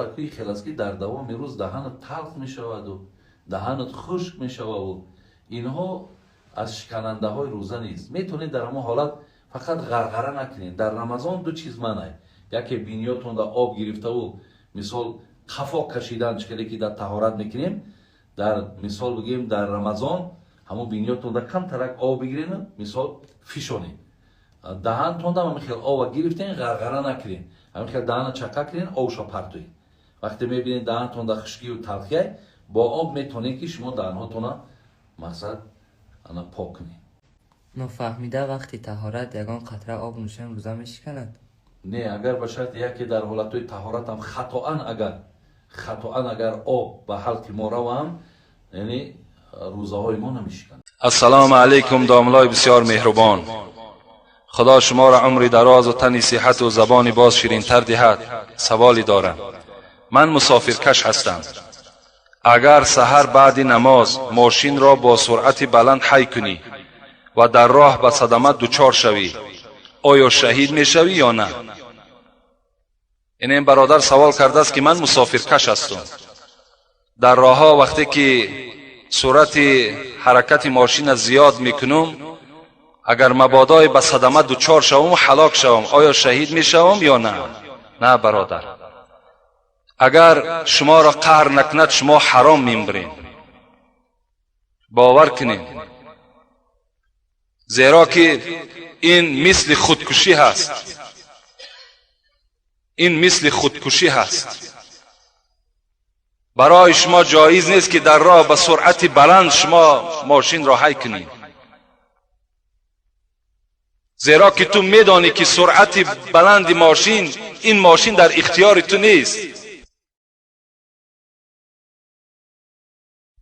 акӯи хел аст, ки дар давоми рӯз даҳанат талх мешаваду даҳанат хушк мешававу инҳо аз шиканандаҳои рӯза нест. Метавонед дар ҳамон ҳолат фақат ғарғара накунед. Дар Рамазон ду чиз манъ: яке биниётонда об гирифтаву мисол қафо кашидан, чӣ хеле ки дар таҳорат мекунем. Дар мисол бигӯем, дар Рамазон ҳамон биниётонда камтарак об бигирену мисол фишонед даҳантонда, ҳамин хел ова гирифтен, ғарғара накунед, ҳамин хел даҳана чақа кунед, обша партоед. Вақте мебинед, даҳантонда хушкию талхияй, бо об метавонед, ки шумо даҳанҳотона мақсад ана пок кунед. Нофаҳмида, вақти таҳорат ягон қатра об нӯшем, рӯза мешиканад? Не, агар ба шарти яке дар ҳолатҳои таҳоратам хатоан, агар хатоан агар об ба ҳалқи мо равам, яъне рӯзаҳои мо намешиканад. Ассалому алайкум, домлой бисёр меҳрубон. Худо шуморо умри дарозу тани сиҳату забони боз ширинтар диҳад. Саволе дорам. Ман мусофиркаш ҳастам. Агар саҳар баъди намоз мошинро бо суръати баланд ҳай кунӣ ва дар роҳ ба садама дучор шавӣ, оё шаҳид мешавӣ ё на? Ин бародар савол кардааст, ки ман мусофиркаш ҳастам. Дар роҳҳо вақте ки суръати ҳаракати мошина зиёд мекунам, агар мабодое ба садама дучор шавам, ҳалок шавам, оё шаҳид мешавам ё на? На, бародар, агар шуморо қаҳр накунад, шумо ҳаром мемиред, бовар кунед, зеро ки ин мисли худкушӣ ҳаст, ин мисли худкушӣ ҳаст. Барои шумо ҷоиз нест, ки дар роҳ ба суръати баланд шумо мошинро ҳай кунед, зеро ки ту медонӣ, ки суръати баланди мошин, ин мошин дар ихтиёри ту нест.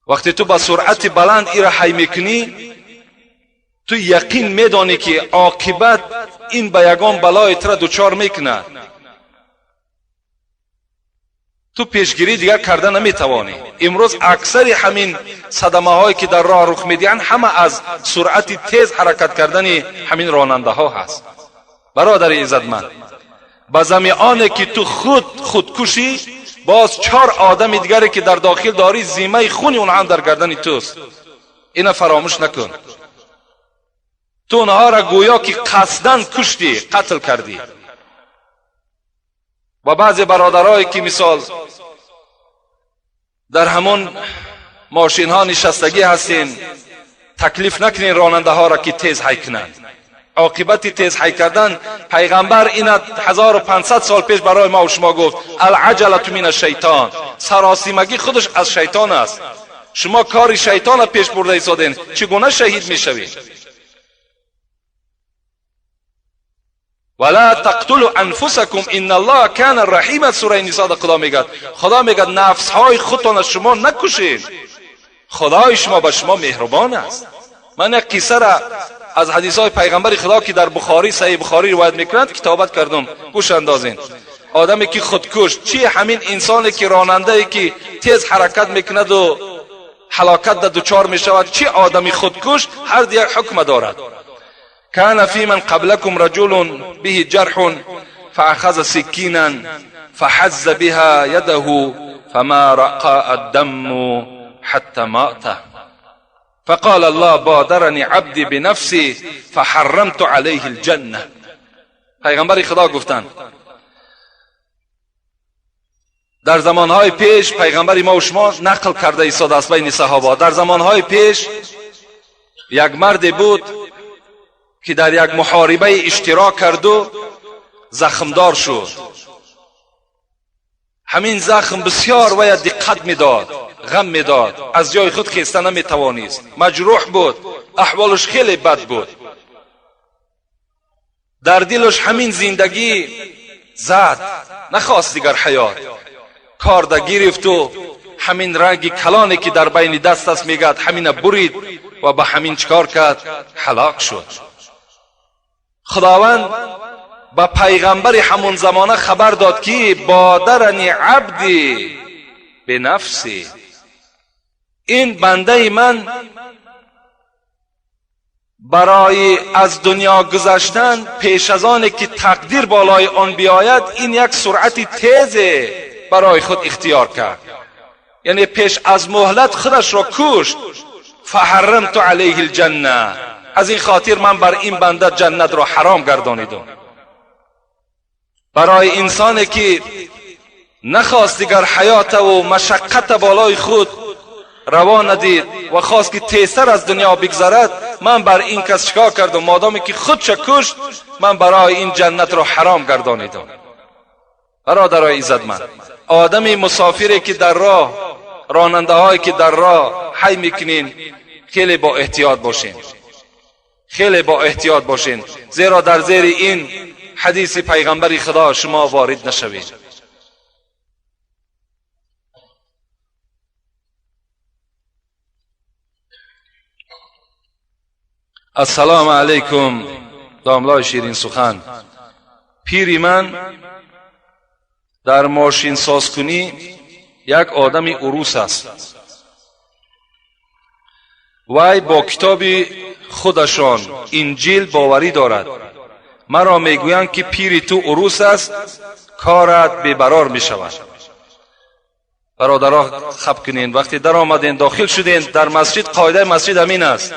Вақте ту ба суръати баланд ира ҳай мекунӣ, ту яқин медонӣ, ки оқибат ин ба ягон балои тура дучор мекунад. Ту пешгирӣ дигар карда наметавонӣ. Имрӯз аксари ҳамин садамаҳое, ки дар роҳ рух медиҳанд, ҳама аз суръати тез ҳаракат кардани ҳамин ронандаҳо ҳаст. Бародари иззатманд, ба зами оне ки ту худ худкушӣ, боз чор одами дигаре, ки дар дохил дорӣ, зиммаи хуни онҳо ҳам дар гардани туст. Ина фаромӯш накун. Ту онҳоро гӯё ки қасдан куштӣ, қатл кардӣ. Ва баъзе бародарое, ки мисол дар ҳамон мошинҳо нишастагӣ ҳастен, таклиф накунен ронандаҳоро, ки тез ҳай кунанд. Оқибати тез ҳай кардан, пайғамбар ина 1500 сол пеш барои мо шумо гуфт: «Алаҷалату мин ашшайтон». Саросимагӣ худаш аз шайтон аст. Шумо кори шайтонро пеш бурда истоден, чӣ гуна шаҳид мешавед? Вала тақтулу анфусакум инна аллоҳа кана раҳима. Сураи Нисода Худо мегӯяд, Худо мегӯяд: нафсҳои худтонро шумо накушед, Худои шумо ба шумо меҳрубон аст. Ман як қиссара аз ҳадисҳои пайғамбари Худо, ки дар Бухорӣ, Саҳиҳи Бухорӣ ривоят мекунанд, китобат кардум, гӯш андозен. Одаме ки худкуш, чи ҳамин инсоне ки ронандае, ки тез ҳаракат мекунаду ҳалокат да дучор мешавад, чи одами худкуш, ҳар як ҳукма дорад. كان في من قبلكم رجل به جرح، فأخذ سكينا فحز بها يده، فما رقاء الدم حتى مات، فقال الله: بادرني عبدي بنفسي فحرمت عليه الجنة. پیغمبر خدا گفتند، در زمانهای پیش، پیغمبر ما و شما نقل کرده ایستاده است بین صحابه، در زمانهای پیش یک مرد بود که در یک محاربه اشتراک کرد و زخمدار شد. همین زخم بسیار وی دقت میداد، غم میداد، از جای خود خیسته نمیتوانست، مجروح بود، احوالش خیلی بد بود. در دلش همین زندگی زد، نخواست دیگر حیات. کارده گرفت و همین رنگ کلانی که در بین دست است، میگد همین برید و به همین چکار کرد؟ هلاک شد. خداوند به پیغمبر همون زمانه خبر داد که بادرنی عبدی به نفسی، این بنده من برای از دنیا گذشتن، پیش از آن که تقدیر بالای آن بیاید، این یک سرعت تیز барои худ ихтиёр кард, яъне пеш аз муҳлат худашро кушт. Фаҳаррамту алайҳи алҷанна, аз ин хотир ман бар ин банда ҷаннатро ҳаром гардонидам. Барои инсоне ки нахост дигар ҳаётаву машаққата болои худ раво надид ва хост ки тезтар аз дунё бигзарад, ман бар ин кас чикор кардам? Модоме ки худша кушт, ман барои ин ҷаннатро ҳаром гардонидам. Бародарои иззатманд, одами мусофире ки дар роҳ, ронандаҳое ки дар роҳ ҳай мекунин, хеле бо эҳтиёт бошен, хеле бо эҳтиёт бошен, зеро дар зери ин ҳадиси пайғамбари худо шумо ворид нашавед. Ассалому алайкум, домлои ширин сухан. Пири ман дар мошинсозкунӣ як одами урус аст. Вай бо китоби худашон Инҷил боварӣ дорад. Маро мегӯянд ки пири ту урус аст, корат бебарор мешавад. Бародаро, хаб кунед, вақте даромадем, дохил шудем дар масҷид, қоидаи масҷид ҳамин аст: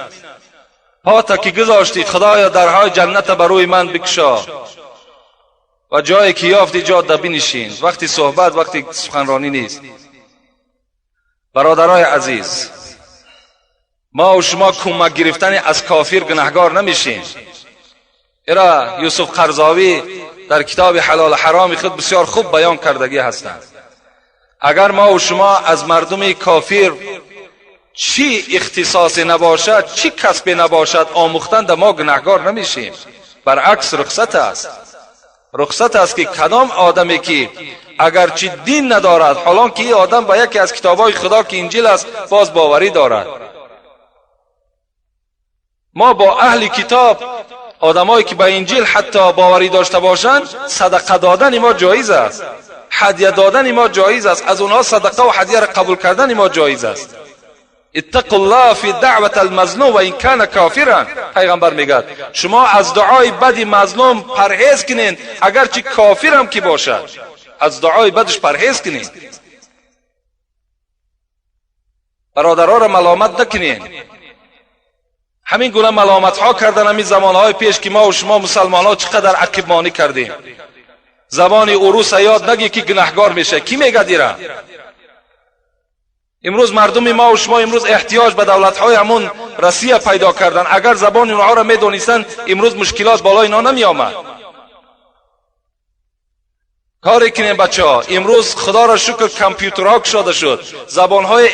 пота ки гузоштӣ, худоё дарҳои ҷанната ба рӯи ман бикушо ва ҷое ки ёфтӣ ҷо да бинишин. Вақти суҳбат, вақти суханронӣ нест. Бародарои азиз, мо у шумо кӯмак гирифтани аз кофир гунаҳгор намешем. Ира Юсуф Қарзовӣ дар китоби ҳалолу ҳароми худ бисёр хуб баён кардагӣ ҳастанд. Агар мо у шумо аз мардуми кофир чӣ ихтисосе набошад, чӣ касбе набошад, омӯхтан да мо гунаҳгор намешем. Баръакс, рухсат аст. Рухсат аст ки кадом одаме ки агарчи дин надорад, ҳолон ки ин одам ба яке аз китобҳои худо ки Инҷил аст боз боварӣ дорад. Мо бо аҳли китоб, одамое ки ба Инҷил ҳатто боварӣ дошта бошанд, садақа додани мо ҷоиз аст, ҳадя додани мо ҷоиз аст, аз онҳо садақа ва ҳадияро қабул кардани мо ҷоиз аст. Иттақу ллоҳ фи даъват алмазлум ва ин кана кофиран. Пайғамбар мегӯяд, шумо аз дуои бади мазлум парҳез кунед, агарчи кофирам ки бошад, аз дуои бадаш парҳез кунед. Бародароро маломат накунед. Ҳамин гуна маломатҳо кардан ҳамин замонҳои пеш ки мо у шумо мусалмонҳо чӣ қадар ақибмонӣ кардем. Забони уруса ёд нагӣ ки гунаҳгор мешавӣ. Кӣ мегӯяд ира? Имрӯз мардуми мо у шумо имрӯз эҳтиёҷ ба давлатҳои ҳамун Россия пайдо кардан. Агар забони онҳоро медонистанд, имрӯз мушкилот болои инҳо намеомад. Коре кунем, бачаҳо, имрӯз худоро шукр компютерҳо кушода шуд, забонҳои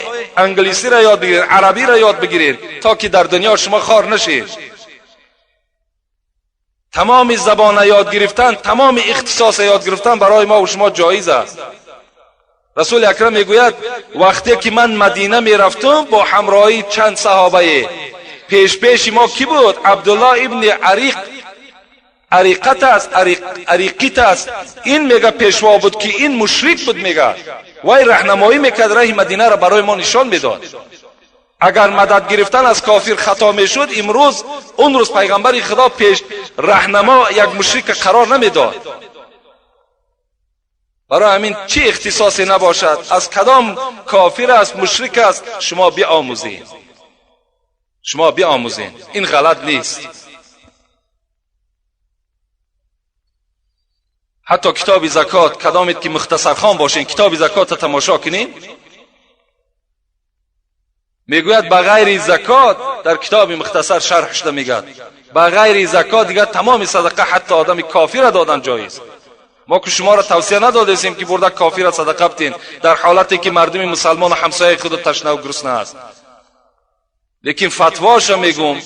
англисиро ёд бигиред, арабиро ёд бигиред, то ки дар дунё шумо хор нашед. Тамоми забона ёд гирифтан, тамоми ихтисоса ёд гирифтан барои мо у шумо ҷоиз аст. Расули акрам мегӯяд, вақте ки ман Мадина мерафтум бо ҳамроҳии чанд саҳобае, пешпеши мо кӣ буд? Абдуллоҳ ибни Ариқ, ариқат аст, ариқит аст. Ин мега пешво буд ки ин мушрик буд, мега вай раҳнамоӣ мекард, раҳи Мадинаро барои мо нишон медод. Агар мадад гирифтан аз кофир хато мешуд, имрӯз он рӯз пайғамбари худо пеш раҳнамо як мушрика қарор намедод. Барои ҳамин чӣ ихтисосе набошад, аз кадом кофир аст, мушрик аст, шумо биомӯзед, шумо биомӯзед, ин ғалат нест. Ҳатто китоби закот, кадомед ки мухтасархон бошед, китоби закотро тамошо кунед, мегӯяд ба ғайри закот, дар китоби мухтасар шарҳ шуда мегӯяд, ба ғайри закот дигар тамоми садақа ҳатто одами кофира додан ҷоиз. Мо ки шуморо тавсия надодесем ки бурда кофира садақа битен дар ҳолате ки мардуми мусалмону ҳамсояи худу ташнаву гурусна аст. Лекин фатвоша мегӯм,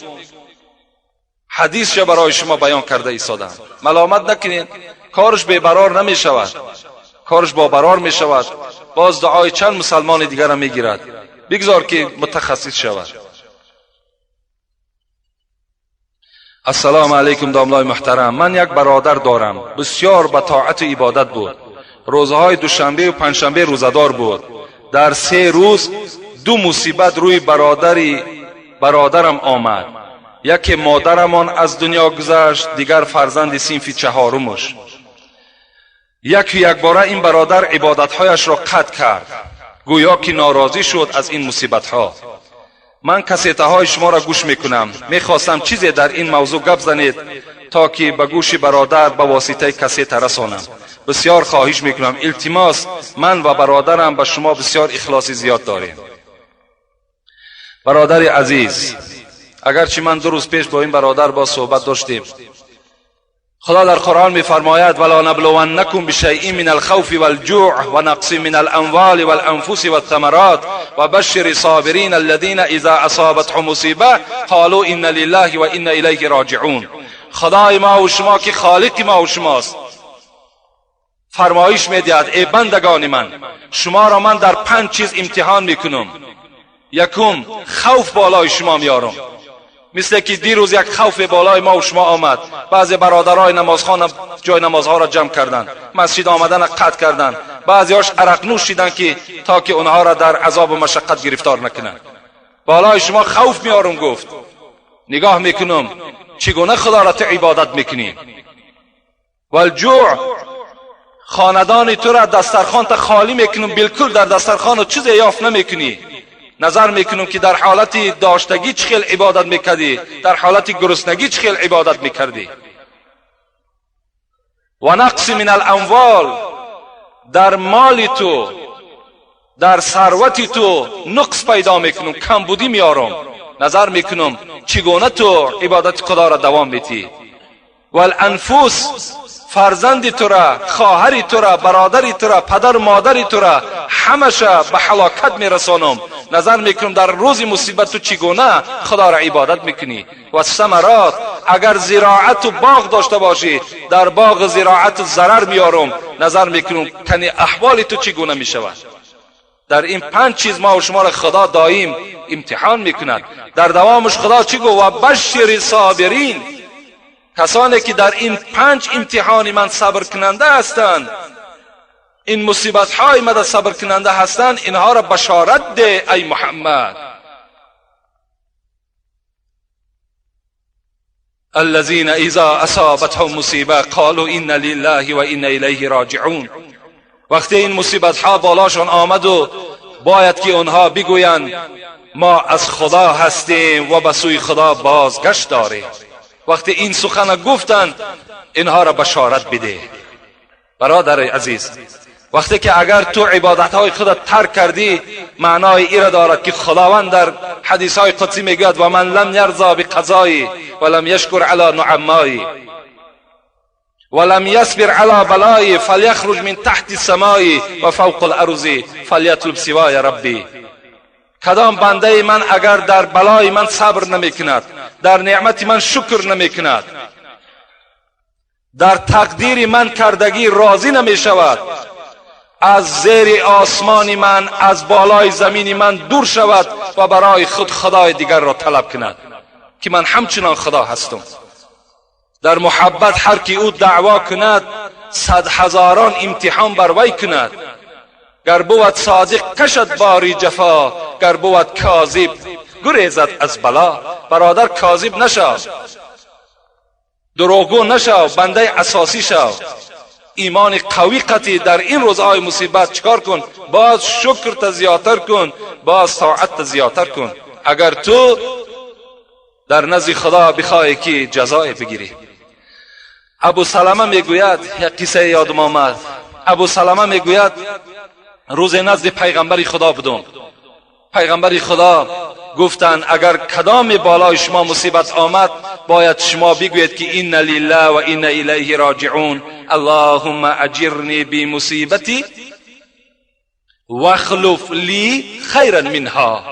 ҳадисша барои шумо баён карда истодам. Маломат накунед, корш бебарор намешавад, корш бобарор мешавад. Боз дуои чанд мусалмони дигарам мегирад. Бигзор ки мутахассис шавад. Ассалому алайкум, домлои муҳтарам. Ман як бародар дорам, бисёр ба тоату ибодат буд. Рӯзҳои душанбеу панҷшанбе рӯзадор буд. Дар 3 рӯз 2 мусибат рӯи бародарам омад. Яке модарамон аз дунё гузашт, дигар фарзанди синфи 4-умаш. Яку якбора ин бародар ибодатҳояшро қатъ кард, гӯё ки норозӣ шуд аз ин мусибатҳо. Ман кассетаҳои шуморо гӯш мекунам, мехостам чизе дар ин мавзӯъ гап занед, то ки ба гӯши бародар ба воситаи кассета расонам. Бисёр хоҳиш мекунам, илтимос. Ман ва бародарам ба шумо бисёр ихлоси зиёд дорем. Бародари азиз, агарчи ман 2 рӯз пеш бо ин бародар боз суҳбат доштем, Худо дар Қуръон мефармояд: вала наблуваннакум бишайъин мин алхавфи валҷӯъ ва нақсин мин аламвали валанфуси ваттамарот ва башшири собирин аллазина иза асобатҳум мусиба қолу инна лиллаҳи ва инна илайҳи роҷиун. Худои ма ва шумо, ки холиқи ма ва шумост, фармоиш медиҳад: эй бандагони ман, шуморо ман дар 5 чиз имтиҳон мекунам. Якум, хавф болои шумо меорам, мисле ки дирӯз як хавфе болои мо ва шумо омад. Баъзе бародарои намозхон ҷои намозҳоро ҷамъ карданд, масҷид омадана қатъ карданд, баъзеҳош арақнӯш шиданд, ки то ки онҳоро дар азобу машаққат гирифтор накунанд. Болои шумо хавф меорам, гуфт, нигоҳ мекунам, чӣ гуна худоро ту ибодат мекунӣ. Валҷӯъ, хонадони тура дастархонта холӣ мекунам, билкул дар дастархону чизе ёфт намекунӣ. Назар мекунам, ки дар ҳолати доштагӣ чӣ хел ибодат мекардӣ, дар ҳолати гуруснагӣ чӣ хел ибодат мекардӣ. Ва нақси мин аламвол, дар моли ту, дар сарвати ту нуқс пайдо мекунам, камбудӣ меорам. Назар мекунам, чӣ гуна ту ибодати худоро давом метиҳӣ. Валанфус, фарзанди тура, хоҳари тура, бародари тура, падару модари тура ҳамаша ба ҳалокат мерасонам. Назар мекунам, дар рӯзи мусибат ту чӣ гуна худоро ибодат мекунӣ. Ва самарот, агар зироату боғ дошта бошӣ, дар боғи зироату зарар меорам. Назар мекунам, кани аҳволи ту чӣ гуна мешавад. Дар ин 5 чиз ма ва шуморо худо доим имтиҳон мекунад. Дар давомаш худо чӣ гуфт? Ва башшири собирин, касоне ки дар ин 5 имтиҳони ман сабркунанда ҳастанд, ин мусибатҳои мада сабркунанда ҳастанд, инҳоро башорат де, ай Муҳаммад. الذین اذا اصابتهم مصیبه قالوا انا لله و انا الیه راجعون. وقتی این مصیبتها بالاشان آمد و باید که آنها بگویند ما از خدا هستیم و به سوی خدا بازگشت داریم. وقتی این سخن گفتند، اینها را بشارت بده. برادر عزیز، وقتی که اگر تو عبادت های خودت ترک کردی، معنای ای را دارد که خداوند در حدیث های قدسی میگوید: و من لم یرضا بقضایی و لم یشکر علی نعمایی و لم یصبر علی بلایی فلیخرج من تحت السماء و فوق الارض فلیطلب سوای ربی. کدام بنده من اگر در بلای من صبر نمی کند، در نعمت من شکر نمی کند، در تقدیر من کردگی راضی نمی شود، از زیر آسمان من، از بالای زمین من دور شود و برای خود خدای دیگر را طلب کند، که من همچنان خدا هستم. در محبت هر کی او دعوا کند، صد هزاران امتحان بر وی کند. گر بود صادق کشد باری جفا، گر بود کاذب گریزد از بلا. برادر، کاذب نشو، دروغگو نشو، بنده اساسی شو، ایمان قوی قطی. در این روزهای مصیبت چکار کن؟ باز شکر تا زیادتر کن، باز طاعت تا زیادتر کن، اگر تو در نزد خدا بخواهی که جزای بگیری. ابو سلمه میگوید، یک قصه یادم آمد. ابو سلمه میگوید روز نزد پیغمبر خدا بودم. پیغمبر خدا گفتند اگر کدام بالای شما مصیبت آمد، باید شما بگویید که این لله و این الیه راجعون، اللهم اجرنی بمصیبتی واخلف لی خیرا منها.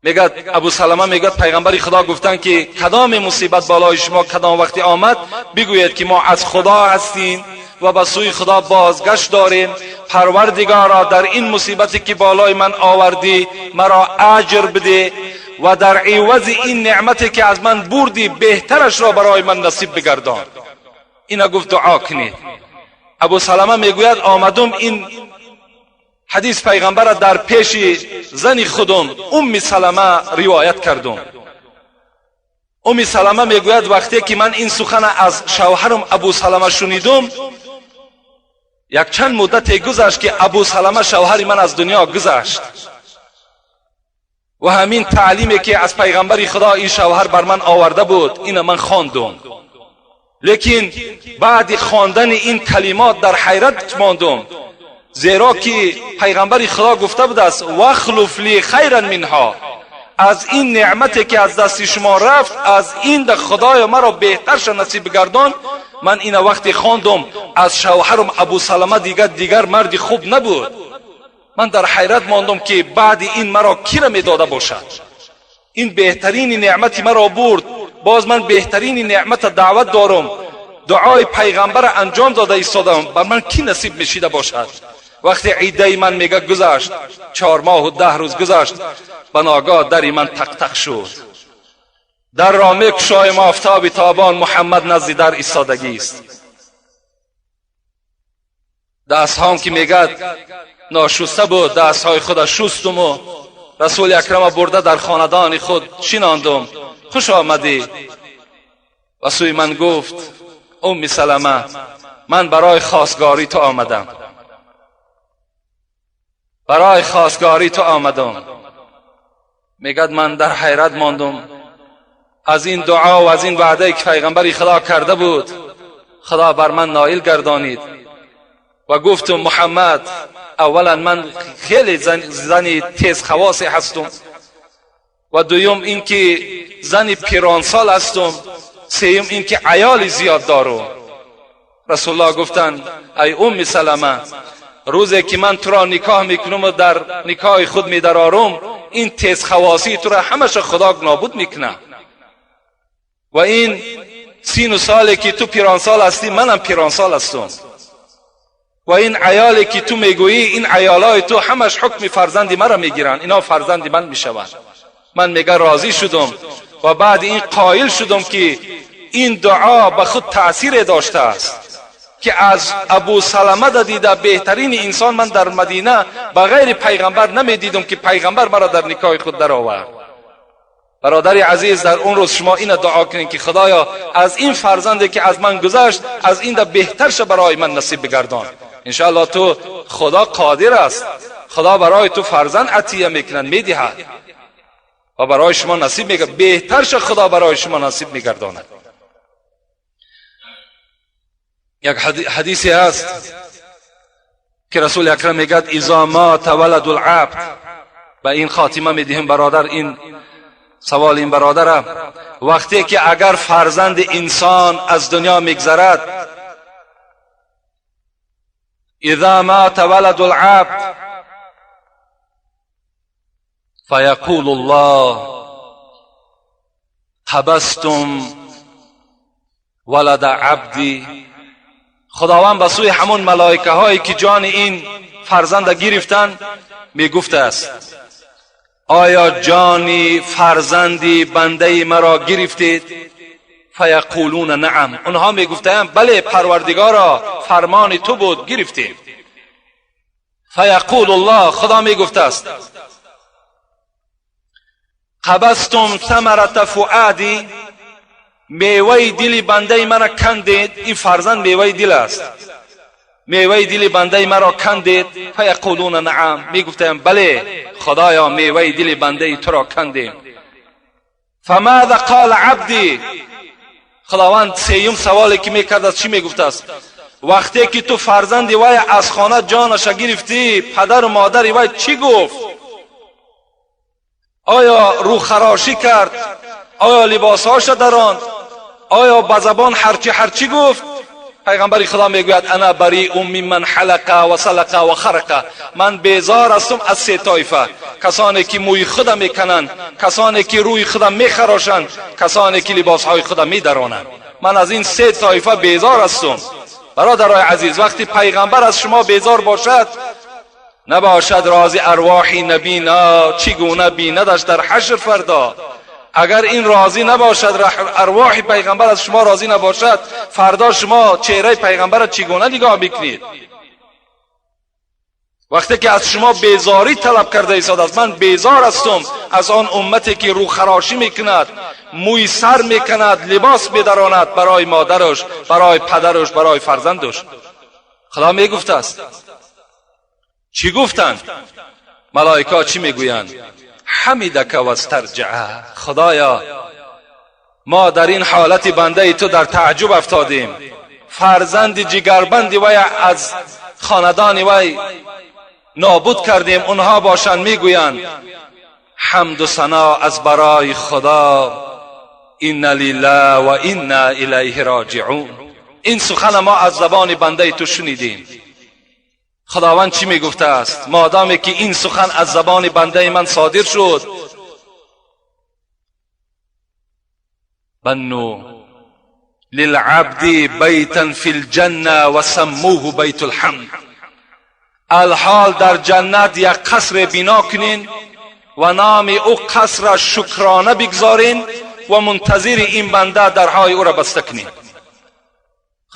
میگد ابو سلمه، میگد پیغمبر خدا گفتند که کدام مصیبت بالای شما کدام وقتی آمد، بگویید که ما از خدا هستیم و به سوی خدا بازگشت داریم، پروردگارا در این مصیبتی که بالای من آوردی مرا اجر بده و در عوض این نعمتی که از من بردی بهترش را برای من نصیب بگردان. اینا گفت دعا کنید. ابو سلمه میگوید آمدم این حدیث پیغمبر در پیش زن خودم ام سلمه روایت کردم. ام سلمه میگوید وقتی که من این سخن از شوهرم ابو سلمه شنیدم، Як чанд муддате гузашт ки Абу Салама шавҳари ман аз дунё гузашт ва ҳамин таълиме ки аз пайғамбари Худо ин шавҳар бар ман оварда буд, ина ман хондум. Лекин баъди хондани ин калимот дар ҳайрат мондум, зеро ки пайғамбари Худо гуфта будааст: вахлуф ли хайран минҳо, аз ин неъмате ки аз дасти шумо рафт, аз ин да Худоё маро беҳтарша насиб бигардон. Ман ина вақте хондум, аз шавҳарам Абу Салама дигар марди хуб набуд. Ман дар ҳайрат мондум ки баъди ин маро кира медода бошад? Ин беҳтарини неъмати маро бурд, боз ман беҳтарини неъмата даъват дорум, дуои пайғамбара анҷом дода истодам, бар ман кӣ насиб мешида бошад? Вақте иддаи ман мега гузашт, 4 моҳу 10 рӯз гузашт, ба ногоҳ дари ман тақтақ шуд. Дарро мекушоем, офтоби тобон Муҳаммад назди дар истодагист. Дастҳом ки мегад ношуста буд, дастҳои худа шустуму Расули Акрама бурда дар хонадони худ шинондум. Хуш омадӣ. Ва сӯи ман гуфт: Умми Салама, ман барои хостгорӣ ту омадам, барои хостгорӣ ту омадам. Мегад ман дар ҳайрат мондум аз ин дуо ва аз ин ваъдае ки пайғамбари Худо карда буд. Худо бар ман ноил гардонид. Ва гуфтум: Муҳаммад, аввалан ман хеле зани тезхавосе ҳастум, ва дуюм ин ки зани пиронсол ҳастум, сеюм ин ки аёли зиёд дорум. Расулуллоҳ гуфтанд: ай Умми Салама, рӯзе ки ман туро никоҳ мекунам ва дар никоҳи худ медарорум, ин тезхавосии туро ҳамаша Худо нобуд мекунад. Ва ин сину соле ки ту пиронсол ҳастӣ, манам пиронсол ҳастум. Ва ин аёле ки ту мегӯӣ, ин аёлҳои ту ҳамаш ҳукми фарзанди маро мегиранд, ино фарзанди ман мешаванд. Ман мега розӣ шудум ва баъди ин қоил шудум ки ин дуо ба худ таъсире доштааст ки аз Абу Салама дида беҳтарини инсон ман дар Мадина ба ғайри пайғамбар намедидум ки пайғамбар маро дар никоҳи худ даровард. Бародари азиз, дар он рӯз шумо ина дуо кунед ки Худоё, аз ин фарзанде ки аз ман гузашт, аз ин да беҳтарша барои ман насиб бигардон. Иншааллоҳ ту Худо қодир аст, Худо барои ту фарзанд атия мекунад, медиҳад ва барои шумо насиб мегардад, беҳтарша Худо барои шумо насиб мегардонад. Як ҳадисе ҳаст ки Расули Акрам мегӯяд: изо мата валаду лабд. Ба ин хотима медиҳем, бародар, ин савол ин бародарам. Вақте ки агар фарзанди инсон аз дунё мегзарад, изо мата валаду лабд фаяқулу ллоҳ қабастум валада абди. Худованд ба сӯи ҳамон малоикаҳое ки ҷони ин фарзанда гирифтанд мегуфтааст: оё ҷони фарзанди бандаи маро гирифтед? Фаяқулуна наам. Онҳо мегуфтаанд: бале, Парвардигоро, фармони ту буд, гирифтем. Фаяқулу ллоҳ, Худо мегуфтааст: қабастум самарата фуади, меваи дили бандаи маро кандед. Ин фарзанд меваи дил аст, меваи дили бандаи маро кандед. Фаяқулуна наам, мегуфтаям: бале, Худоё, меваи дили бандаи туро кандем. Фамаза қола абди. Худованд сеюм саволе ки мекардааст, чӣ мегуфтааст? Вақте ки ту фарзанди вай аз хона ҷонаша гирифтӣ, падару модари вай чӣ гуфт? Оё рӯхарошӣ кард? Оё либосҳоша даронд? Оё ба забон ҳарчи ҳарчи гуфт? Пайғамбари Худо мегӯяд: ана бариун мимман ҳалақа ва салақа ва харақа. Ман безор ҳастум аз се тоифа: касоне ки мӯи худа мекананд, касоне ки рӯи худа мехарошанд, касоне ки либосҳои худа медаронанд. Ман аз ин се тоифа безор ҳастум. Бародарои азиз, вақти пайғамбар аз шумо безор бошад, набошад рози арвоҳи набино, чӣ гуна бинадаш дар ҳашр фардо. Агар ин розӣ набошад, арвоҳи пайғамбар аз шумо розӣ набошад, фардо шумо чеҳраи пайғамбарро чӣ гуна нигоҳ мекунед? Вақте ки аз шумо безорӣ талаб карда истодааст, ман безор ҳастум аз он уммате ки рӯхарошӣ мекунад, мӯи сар мекунад, либос медаронад барои модараш, барои падараш, барои фарзандаш. Худо мегуфтааст. Чӣ гуфтанд? Малоика чӣ мегӯянд? Ҳамидака вастарҷаа. Худоё, мо дар ин ҳолати бандаи ту дар таъҷуб афтодем. Фарзанди ҷигарбанди вай аз хонадони вай нобуд кардем. Онҳо бошанд мегӯянд ҳамду сано аз барои Худо, инна лиллаҳ ва инна илайҳи роҷиун. Ин сухана мо аз забони бандаи ту шунидем. Худованд чӣ мегуфтааст? Модоме ки ин сухан аз забони бандаи ман содир шуд, банну лилабди байтан фи лҷанна ва саммуҳу байту лҳамд. Алҳол дар ҷаннат як қасре бино кунин ва номи ӯ қасра шукрона бигзорин ва мунтазири ин банда дарҳои ӯра баста кунин.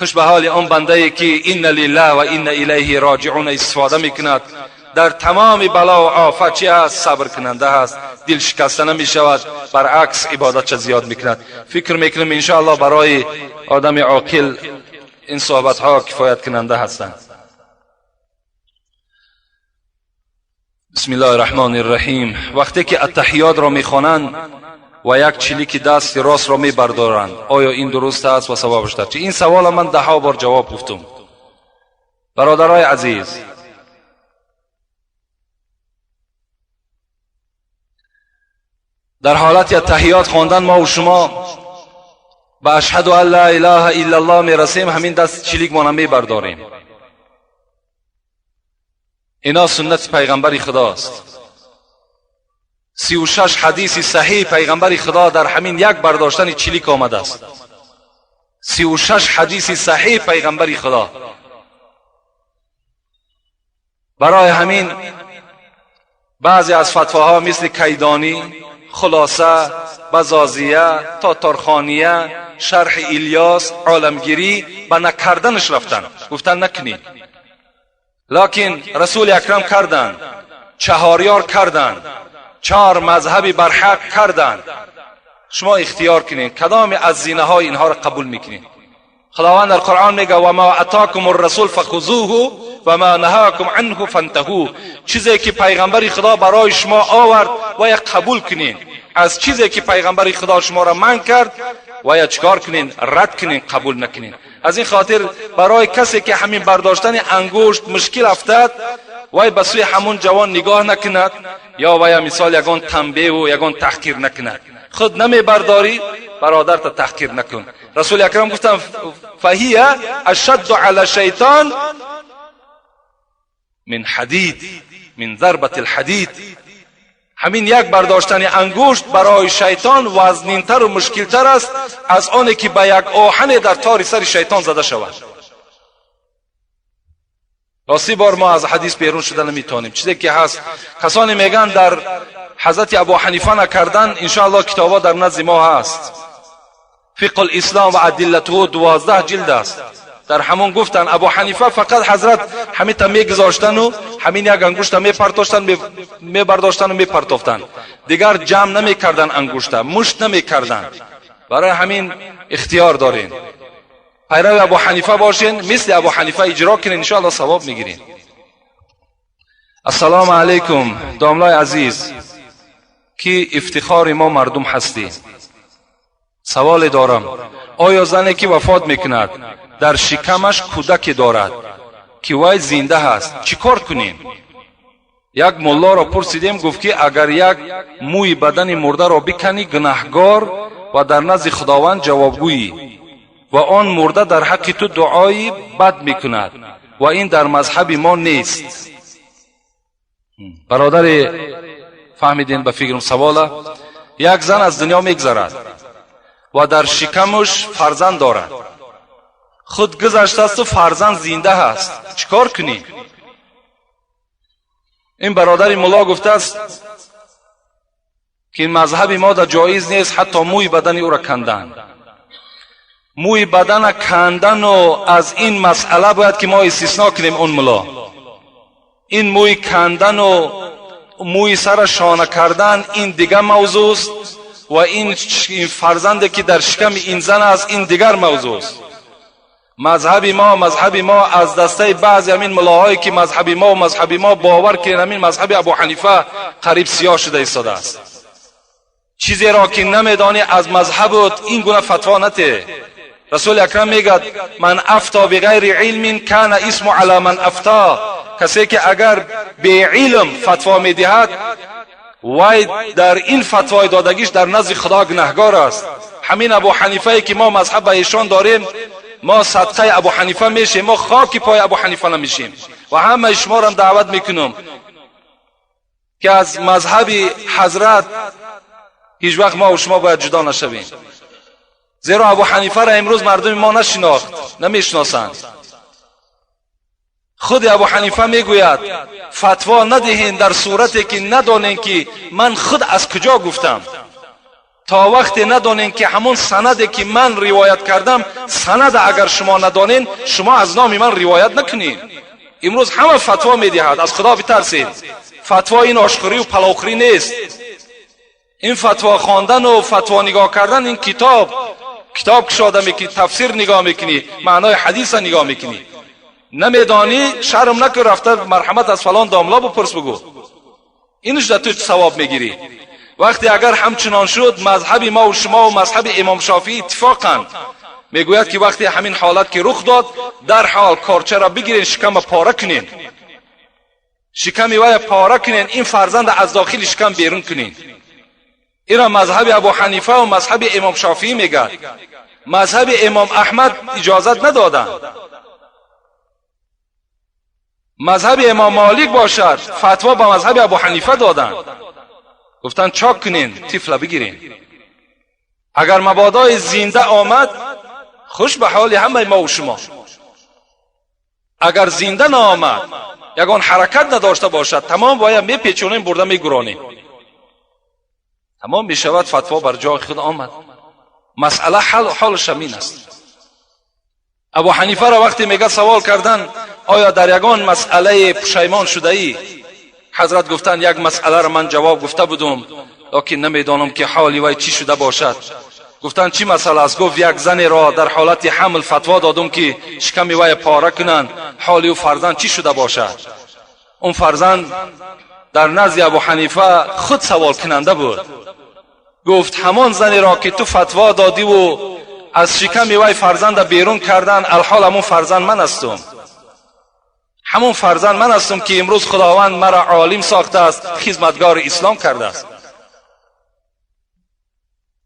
Хуш ба ҳоли он бандае ки инна лиллаҳ ва инна илайҳи роҷиун истифода мекунад. Дар тамоми бало ва офат чи ҳаст? Сабркунанда ҳаст, дил шикаста намешавад, баръакс ибодатша зиёд мекунад. Фикр мекунам иншоаллоҳ барои одами оқил ин суҳбатҳо кифояткунанда ҳастанд. Бисмиллоҳи раҳмони раҳим. Вақте ки аттаҳиётро мехонанд ва як чилики дасти ростро мебардоранд, оё ин дуруст аст ва савобаш дар чи? Ин савола ман даҳҳо бор ҷавоб гуфтум. Бародарои азиз, дар ҳолати аттаҳиёт хондан мо шумо ба ашҳаду ан ла илаҳа иллаллоҳ мерасем, ҳамин даст чиликмона мебардорем. Ино суннати пайғамбари худост. 36 ҳадиси саҳиҳи пайғамбари худо дар ҳамин як бардоштани чилик омадааст. 36 ҳадиси саҳиҳи пайғамбари худо. Барои ҳамин баъзе аз фатвоҳо мисли кайдонӣ, хулоса, базозия, тоторхония, шарҳи Илёс, оламгирӣ ба накарданаш рафтанд, гуфтанд накунед. Локин расули акрам карданд, чаҳорёр карданд, чор мазҳаби барҳақ карданд. Шумо ихтиёр кунед кадоме аз зинаҳои инҳоро қабул мекунед. Худованд дар Қуръон мега ва ма атакум аррасул фахузуҳу ва ма наҳакум анҳу фантаҳу. Чизе ки пайғамбари Худо барои шумо овард вая қабул кунед. Аз чизе ки пайғамбари Худо шуморо манъ кард вая чикор кунед? Рад кунед, қабул накунед. Аз ин хотир барои касе ки ҳамин бардоштани ангушт мушкил афтад, вай ба сӯи ҳамун ҷавон нигоҳ накунад ё вая мисол ягон танбеҳу ягон таҳқир накунад. Худ намебардорӣ, бародарта таҳқир накун. Расули акрам гуфтанд фаҳия ашадду ала шайтон мин ҳадид, мин зарбати лҳадид. Ҳамин як бардоштани ангушт барои шайтон вазнинтару мушкилтар аст аз оне ки ба як оҳане дар тори сари шайтон зада шавад. Рости бор мо аз ҳадис берун шуда наметавонем. Чизе ки ҳаст, касоне мегӯянд дар ҳазрати Абу Ҳанифа накардан, иншоаллоҳ китобҳо дар назди мо ҳаст. Фиқҳ ислом ва адиллатуҳу 12 ҷилд аст. Дар ҳамон гуфтанд Абу Ҳанифа фақат ҳазрат ҳамита мегузоштану ҳамин як ангушта мепартоштанд, мебардоштану мепартофтанд. Дигар ҷамъ намекарданд ангушта, мушт намекарданд. Барои ҳамин ихтиёр дорем. Пайрави Абу Ҳанифа бошен, мисли Абу Ҳанифа иҷро кунед, иншоаллоҳ савоб мегиред. Ассалому алайкум, домлаи азиз, ки ифтихори мо мардум ҳастӣ. Саволе дорам. Оё зане ки вафот мекунад, дар шикамаш кӯдаке дорад, ки вай зинда ҳаст, чӣ кор кунем? Як муллоро пурсидем, гуфт ки агар як мӯи бадани мурдаро биканӣ, гунаҳгор ва дар назди Худованд ҷавобгӯӣ ва он мурда дар ҳаққи ту дуои бад мекунад ва ин дар мазҳаби мо нест. Бародаре, фаҳмидем ба фикрам савола. Як зан аз дунё мегзарад ва дар шикамаш фарзанд дорад. Худ гузаштасту фарзанд зинда ҳаст. Чӣ кор кунӣ? Ин бародари мулло гуфтааст ки мазҳаби мо дар ҷоиз нест ҳатто мӯи бадани ӯро кандан. Мӯи бадана кандану аз ин масъала бояд ки мо истисно кунем он мулло. Ин мӯи кандану мӯи сара шона кардан ин дигар мавзӯст ва ин фарзанде ки дар шиками ин зан аст ин дигар мавзӯст. Мазҳаби мо аз дастаи баъзе ҳамин мулоҳое ки мазҳаби мо, мазҳаби мо, бовар кунед, ҳамин мазҳаби Абу Ҳанифа қариб сиёҳ шуда истодааст. Чизеро ки намедонӣ аз мазҳабут, ин гуна фатво нате. Расули акрам мегӯяд: «Ман афта биғайри илмин кана исму ала ман афта». Касе ки агар беилм фатво медиҳад, вай дар ин фатвои додагиш дар назди Худо гунаҳгор аст. Ҳамин Абу Ҳанифае ки мо мазҳаб ба эшон дорем, мо садқаи Абу Ҳанифа мешем, мо хоки пои Абу Ҳанифа намешем. Ва ҳамаи шуморам даъват мекунам, ки аз мазҳаби ҳазрат ҳеҷ вақт мо шумо бояд ҷудо нашавем, зеро Абу Ҳанифаро имрӯз мардуми мо нашинохт, намешиносанд. Худи Абу Ҳанифа мегӯяд: фатво надиҳен дар сурате ки надонем, ки ман худ аз куҷо гуфтам. То вақте надонем, ки ҳамон санаде ки ман ривоят кардам, санада агар шумо надонен, шумо аз номи ман ривоят накунед. Имрӯз ҳама фатво медиҳад, аз Худо битарсед. Фатво ин ошхӯрию паловхӯрӣ нест. Ин фатво хондану фатво нигоҳ кардан, ин китоб кушода мекунӣ, тафсир нигоҳ мекунӣ, маънои ҳадиса нигоҳ мекунӣ. Намедонӣ, шарм накун, рафта марҳамат аз фалон домло бупурс, бугӯ. Инаш да ту савоб мегирӣ. Вақте агар ҳамчунон шуд, мазҳаби мову шумову мазҳаби имом Шофиӣ иттифоқанд, мегӯяд ки вақте ҳамин ҳолат ки рух дод, дарҳол корчаро бигирен, шикама пора кунен, шиками вая пора кунен, ин фарзанда аз дохили шикам берун кунен. Ира мазҳаби Абу Ҳанифа ва мазҳаби имом Шофиӣ мегӯяд. Мазҳаби имом Аҳмад иҷозат надоданд. Мазҳаби имом Молик бошад, фатво ба мазҳаби Абу Ҳанифа доданд, гуфтанд: чок кунен, тифла бигирен. Агар мабодои зинда омад, хуш ба ҳоли ҳамаи мову шумо. Агар зинда наомад, ягон ҳаракат надошта бошад, тамом, бояд мепечонем, бурда мегуронем, тамом мешавад. Фатво бар ҷои худ омад, масъала ҳолаш ҳамин аст. Абу Ҳанифаро вақте мега савол кардан: оё дар ягон масъалае пушаймон шудаӣ? Ҳазрат гуфтанд: як масъаларо ман ҷавоб гуфта будум, лекин намедонам, ки ҳоли вай чӣ шуда бошад. Гуфтанд: чӣ масъала аст? Гуфт: як занеро дар ҳолати ҳамл фатво додум, ки шиками вай пора кунанд, ҳоли ӯ фарзанд чӣ шуда бошад? Он фарзанд дар назди Абу Ҳанифа худ саволкунанда буд. Гуфт: ҳамон занеро ки ту фатво додиву аз шиками вай фарзанда берун кардан, алҳол ҳамон фарзанд ман ҳастум. Ҳамон фарзанд ман ҳастум, ки имрӯз Худованд маро олим сохтааст, хизматгори ислом кардааст.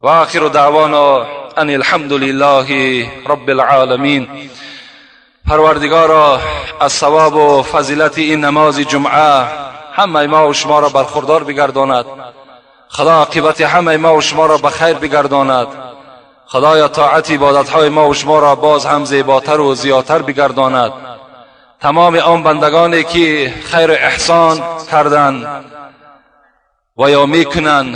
Ва охиру даъвона ан алҳамду лиллаҳи рабби алъоламин. Парвардигоро, аз савобу фазилати ин намози ҷумъа ҳамаи мо шуморо бархурдор бигардонад. Худо оқибати ҳамаи мо шуморо ба хайр бигардонад. Худоё, тоати ибодатҳои мо шуморо боз ҳам зеботару зиёдтар бигардонад. Тамоми он бандагоне ки хайру эҳсон карданд ва ё мекунанд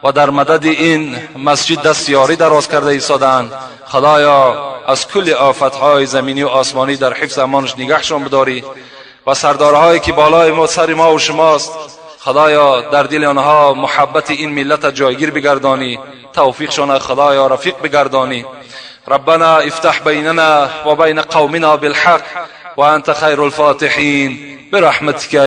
ва дар мадади ин масҷид даст ёрӣ дароз карда истодаанд, Худоё, аз кулли офатҳои заминию осмонӣ дар ҳифз амонаш нигаҳшон бидорӣ. Ва сардорҳое ки болои мо, сари мову шумост, Худоё, дар дили онҳо муҳаббати ин миллата ҷойгир бигардонӣ, тавфиқшона, Худоё, рафиқ бигардонӣ. ربنا افتح بيننا وبين قومنا بالحق وأنت خير الفاتحين برحمتك.